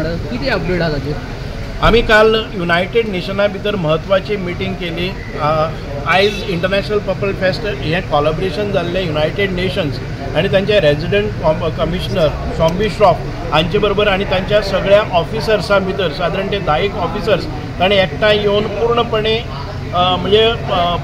वांगडा कितें अपडेट आसा ताचेर? आमी काल युनायटेड नेशना भितर म्हत्वाची मिटींग केली. आयज इंटरनॅशनल पर्पल फेस्ट हें कॉलॅबरेशन जाल्लें युनायटेड नेशन्स आनी तांचे रेजिडंट कमिशनर शॉम्बी श्रॉफ हांचे बरोबर आनी तांच्या सगळ्या ऑफिसर्सां भितर सादारण ते 10 ऑफिसर्स ताणें एकठांय येवन पूर्णपणे म्हणजे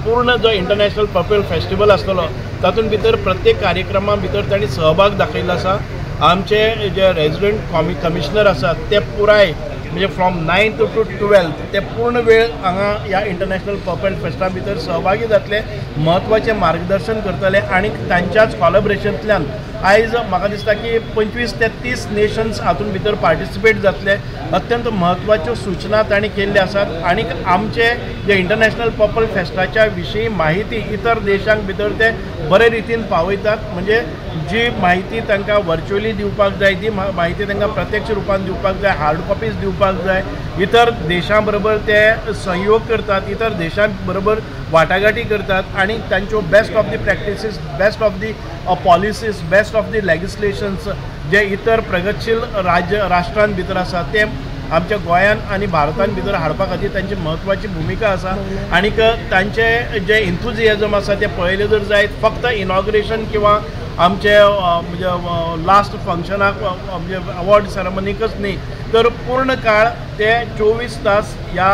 पूर्ण जो इंटरनॅशनल पर्पल फेस्टिवल आसतलो तातूंत भितर प्रत्येक कार्यक्रमा भितर तांणी सहभाग दाखयल्लो आसा. आमचे जे रेजिडंट कमिशनर आसात ते पुराय म्हणजे फ्रॉम 9th to 12th ते पूर्ण वेळ हांगा ह्या इंटरनॅशनल पर्पल फेस्टा भितर सहभागी जातले, म्हत्वाचें मार्गदर्शन करतले आनी तांच्याच कॉलॅबरेशनांतल्यान आयज म्हाका दिसता की 25 ते 30 नेशन्स हातूंत भितर पार्टिसिपेट जातले. अत्यंत म्हत्वाच्यो सूचना तांणी केल्ल्यो आसात आनी आमचे जे इंटरनॅशनल पर्पल फेस्टाच्या विशीं माहिती इतर देशांक भितर ते बरे रितीन पावयतात. म्हणजे जी माहिती तांकां वर्च्युअली दिवपाक जाय ती माहिती तांकां प्रत्यक्ष रुपान दिवपाक जाय, हार्ड कॉपीज दिवपाक जाय. इतर देशां बरोबर ते सहयोग करतात, इतर देशां बरोबर वाटाघाटी करतात आनी तांच्यो best of the practices, best of the policies, best of the legislations जे इतर प्रगतशील राज्य राष्ट्रां भितर आसा ते आमच्या गोंयान आनी भारतान भितर हाडपा खातीर तांची म्हत्वाची भुमिका आसा. आनीक तांचे जे एन्थुजियाजम आसा ते पळयलें जर जायत फक्त इनॉग्रेशन किंवा आमचे म्हणजे लास्ट फंक्शनाक म्हणजे अवॉर्ड सेरेमनीकच न्ही तर पूर्ण काळ ते 24 तास ह्या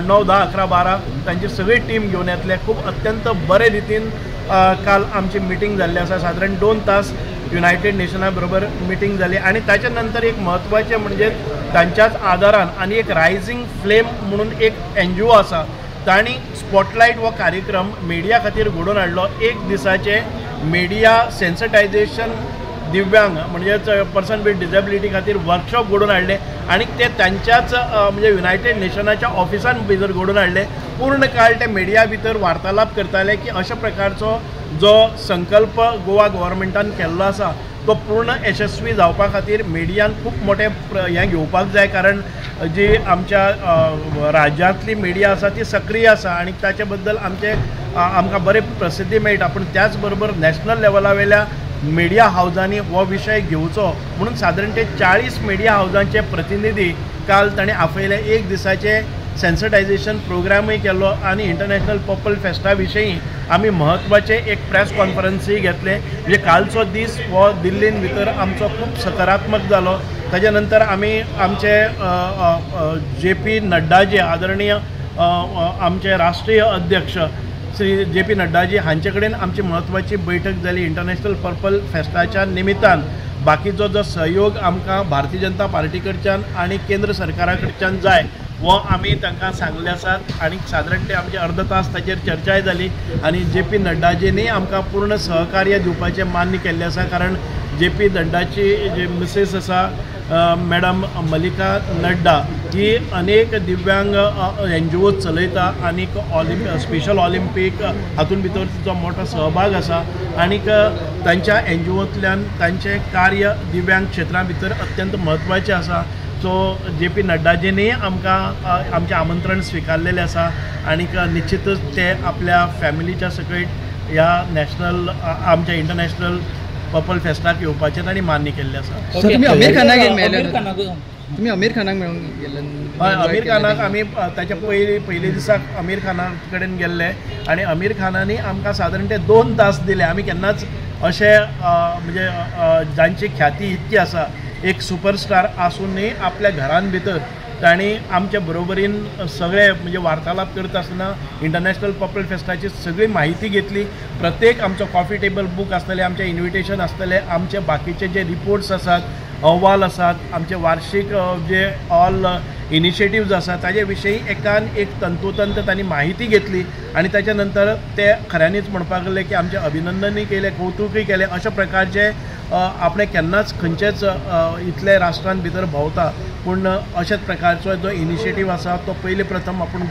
9, 10, 11, 12 तांची सगळी टीम घेवन येतले. खूब अत्यंत बरे रितीन काल आमची मिटींग जाल्ली आसा. सादारण 2 तास युनायटेड नेशना बरोबर मिटींग जाली आनी ताच्या नंतर एक म्हत्वाचें म्हणजे तांच्याच आदारान आनी एक रायझींग फ्लेम म्हणून एक एनजीओ आसा तांणी स्पॉटलायट हो कार्यक्रम मिडिया खातीर घडोवन हाडलो. एक दिसाचे मिडिया सेन्सिटायझेशन दिव्यांग म्हणजेच पर्सन विथ डिसेबिलिटी खातीर वर्कशॉप घडोवन हाडले आनी ते तांच्याच म्हणजे युनायटेड नेशनाच्या ऑफिसान भितर घडोवन हाडले. पूर्ण काळ ते मिडिया भितर वार्तालाप करताले की अशा प्रकारचो जो संकल्प गोवा गव्हर्मेंटान केल्लो आसा तो पूर्ण यशस्वी जावपा खातीर मिडियान खूब मोठें हें घेवपाक जाय, कारण जी आमच्या राज्यांतली मिडिया आसा ती सक्रीय आसा आनी ताचे बद्दल आमचे आमकां बरी प्रसिद्धी मेळटा. पूण त्याच बरोबर नॅशनल लेवला वयल्या मिडिया हावजांनी हो विशय घेवचो म्हणून सादारण ते 40 मिडिया हावजांचे प्रतिनिधी काल ताणें आपयले. एक दिसाचे सेन्सिटायझेशन प्रोग्रामूय केलो आनी इंटरनॅशनल पर्पल फेस्टा विशीं आमी म्हत्वाचे एक प्रेस कॉन्फरन्सूय घेतले. म्हणजे कालचो दीस हो दिल्लीन भितर आमचो खूब सकारात्मक जालो. ताच्या नंतर आमी आमचे जे पी नड्डाजी आदरणीय आमचे राष्ट्रीय अध्यक्ष श्री जे पी नड्डाजी हांचे कडेन आमची म्हत्वाची बैठक जाली. इंटरनॅशनल पर्पल फेस्टाच्या निमित्तान बाकीचो जो सहयोग आमकां भारतीय जनता पार्टी कडच्यान आनी केंद्र सरकारा कडच्यान जाय वो आमी तांकां सांगले आसात आनी सादारण ते आमचे अर्द तास ताचेर चर्चाय जाली आनी जे पी नड्डाजींनी आमकां पूर्ण सहकार्य दिवपाचें मान्य केल्लें आसा. कारण जे पी नड्डाची जे मिसेस आसा मॅडम मलिका नड्डा ही अनेक दिव्यांग एनजीओ चलयता आनीक स्पेशल ऑलिम्पीक हातूंत भितर तिचो मोठो सहभाग आसा आनीक तांच्या एनजीओंतल्यान तांचें कार्य दिव्यांग क्षेत्रा भितर अत्यंत म्हत्वाचें आसा. सो जे पी नड्डाजींनी आमकां आमचें आमंत्रण स्विकारलेलें आसा आनीक निश्चितच ते आपल्या फॅमिलीच्या सकयट ह्या नॅशनल आमच्या इंटरनॅशनल पर्पल फेस्टाक येवपाचें तांणी मान्य केल्लें आसा. तुमी अमीर खानाक मेळ्ळे? तुमी अमीर खानाक मेळूंक गेल्ले? हय, अमीर खानाक आमी ताच्या पयले दिसाक अमीर खाना कडेन गेल्ले आनी अमीर खानांनी आमकां सादारण ते 2 तास दिले. आमी केन्नाच अशें म्हणजे जांची ख्याती इतकी आसा एक सुपरस्टार आसूनय आपल्या घरान भितर तांणी आमच्या बरोबरीन सगळे म्हणजे वार्तालाप करता आसतना इंटरनॅशनल पर्पल फेस्टाची सगळी माहिती घेतली. प्रत्येक आमचो कॉफी टेबल बूक आसतलें, आमचें इन्विटेशन आसतलें, आमचे बाकीचे जे रिपोर्ट्स आसात, अहवाल आसात, आमचे वार्षीक जे ऑल इनिशिएटिव्ज आसात ताजे विशीं एकान एक तंतोतंत तांणी माहिती घेतली आनी ताच्या नंतर ते खऱ्यांनीच म्हणपाक लागले की आमचें अभिनंदनूय केलें, कौतुकूय केलें. अशा प्रकारचे आपणें केन्नाच खंयचेच इतले राष्ट्रान भितर भोंवता पूण अशाच प्रकारचो जो इनिशिएटीव आसा तो पयले प्रथम आपूण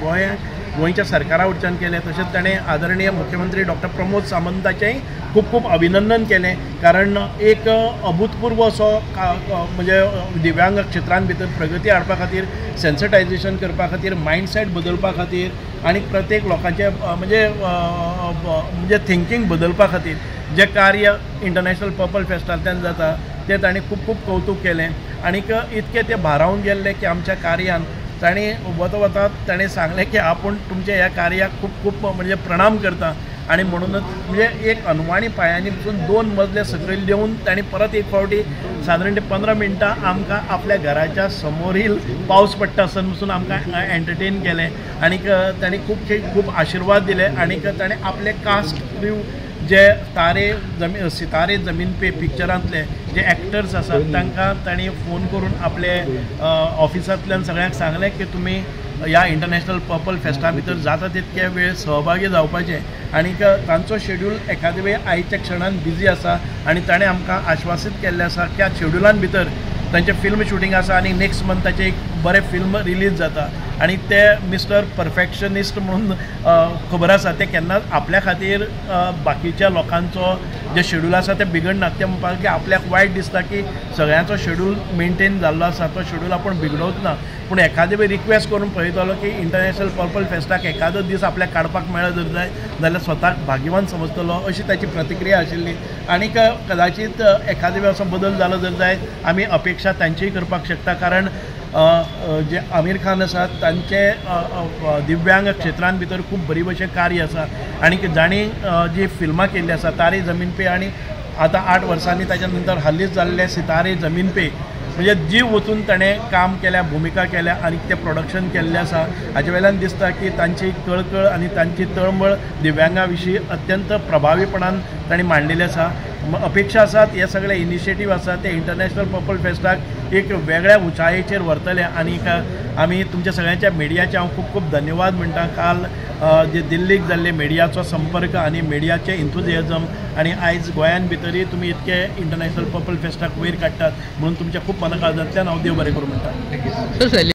गोंयच्या सरकारा वटच्यान केलें. तशेंच ताणें आदरणीय मुख्यमंत्री डॉक्टर प्रमोद सावंताचेंय खूब खूब अभिनंदन केलें, कारण एक अभूतपूर्व असो म्हणजे दिव्यांग क्षेत्रान भितर प्रगती हाडपा खातीर, सेन्सिटायझेशन करपा खातीर, मायंडसेट बदलपा खातीर आनी प्रत्येक लोकांचें म्हणजे म्हणजे थिंकींग बदलपा खातीर जें कार्य इंटरनॅशनल पर्पल फेस्टांतल्यान जाता ते तांणी खूब खूब कौतूक केलें आनीक इतके ते भारावन गेल्ले की आमच्या कार्यान तांणी वता वता ताणें सांगलें की आपूण तुमच्या ह्या कार्याक खूब खूब म्हणजे प्रणाम करता आनी म्हणूनच म्हणजे एक अनवाणी पांयांनी पसून 2 मजले सकयल देवन तांणी परत एक फावटी सादारण 15 मिनटां आमकां आपल्या घराच्या समोरील पावस पडटा आसतना पसून आमकां एंटरटेन केलें आनीक तांणी खूब खूब आशिर्वाद दिले आनीक ताणें आपले कास्ट क्रू जे तारे जमी सितारे जमीन पे पिक्चरांतले जे एक्टर्स आसात तांकां तांणी फोन करून आपले ऑफिसांतल्यान सगळ्यांक सांगलें की तुमी ह्या इंटरनॅशनल पर्पल फेस्टा भितर जाता तितके वेळ सहभागी जावपाचे आनीक तांचो शेड्यूल एखादे वेळ आयच्या क्षणान बिजी आसा आनी ताणें आमकां आश्वासीत केल्लें आसा त्या शेड्युलान भितर तांचें फिल्म शुटींग आसा आनी नेक्स्ट मंथाचें एक बरें फिल्म रिलीज जाता आनी ते मिस्टर परफेक्शनिस्ट म्हणून खबर आसा ते केन्नाच आपल्या खातीर बाकीच्या लोकांचो जे शेड्यूल आसा ते बिगडना. ते म्हणपाक की आपल्याक वायट दिसता की सगळ्यांचो शेड्यूल मेनटेन जाल्लो आसा तो शेड्यूल आपूण बिगडोवच ना, पूण एखादे वेळ रिक्वेस्ट करून पळयतलो की इंटरनॅशनल पर्पल फेस्टाक एखादो दीस आपल्याक काडपाक मेळत जर जाय जाल्यार स्वताक भाग्यवान समजतलो अशी ताची प्रतिक्रिया आशिल्ली. आनीक कदाचीत एखादे वेळ असो बदल जालो जर जाय आमी अपेक्षा तांचीय करपाक शकता, कारण जे आमिर खान आसात तांचे दिव्यांग क्षेत्रान भितर खूब बरी भशेन कार्य आसा आनी जांणी जी फिल्मां केल्ली आसा तारे जमीन पे आनी आतां 8 वर्सांनी ताच्या नंतर हालींच जाल्ले सितारे जमीन पे म्हणजे जीव वचून ताणें काम केल्या, भुमिका केल्या आनी तें प्रोडक्शन केल्लें आसा. हाजे वयल्यान दिसता की तांची कळकळ आनी तांची तळमळ दिव्यांगा विशीं अत्यंत प्रभावीपणान तांणी मांडलेली आसा. अपेक्षा आसात हे सगळे इनिशिएटीव आसा ते इंटरनॅशनल पर्पल फेस्टाक एक वेगळ्या उंचायेचेर व्हरतले आनी आमी तुमच्या सगळ्यांच्या मिडियाचे हांव खूब खूब धन्यवाद म्हणटा. काल जे दिल्लीक जाल्ले मिडियाचो संपर्क आनी मिडियाचे इंथुजियाजम आनी आयज गोंयान भितरय तुमी इतके इंटरनॅशनल पर्पल फेस्टाक वयर काडटात म्हणून तुमच्या खूब मनाकाळजांतल्यान हांव देव बरें करूं म्हणटा.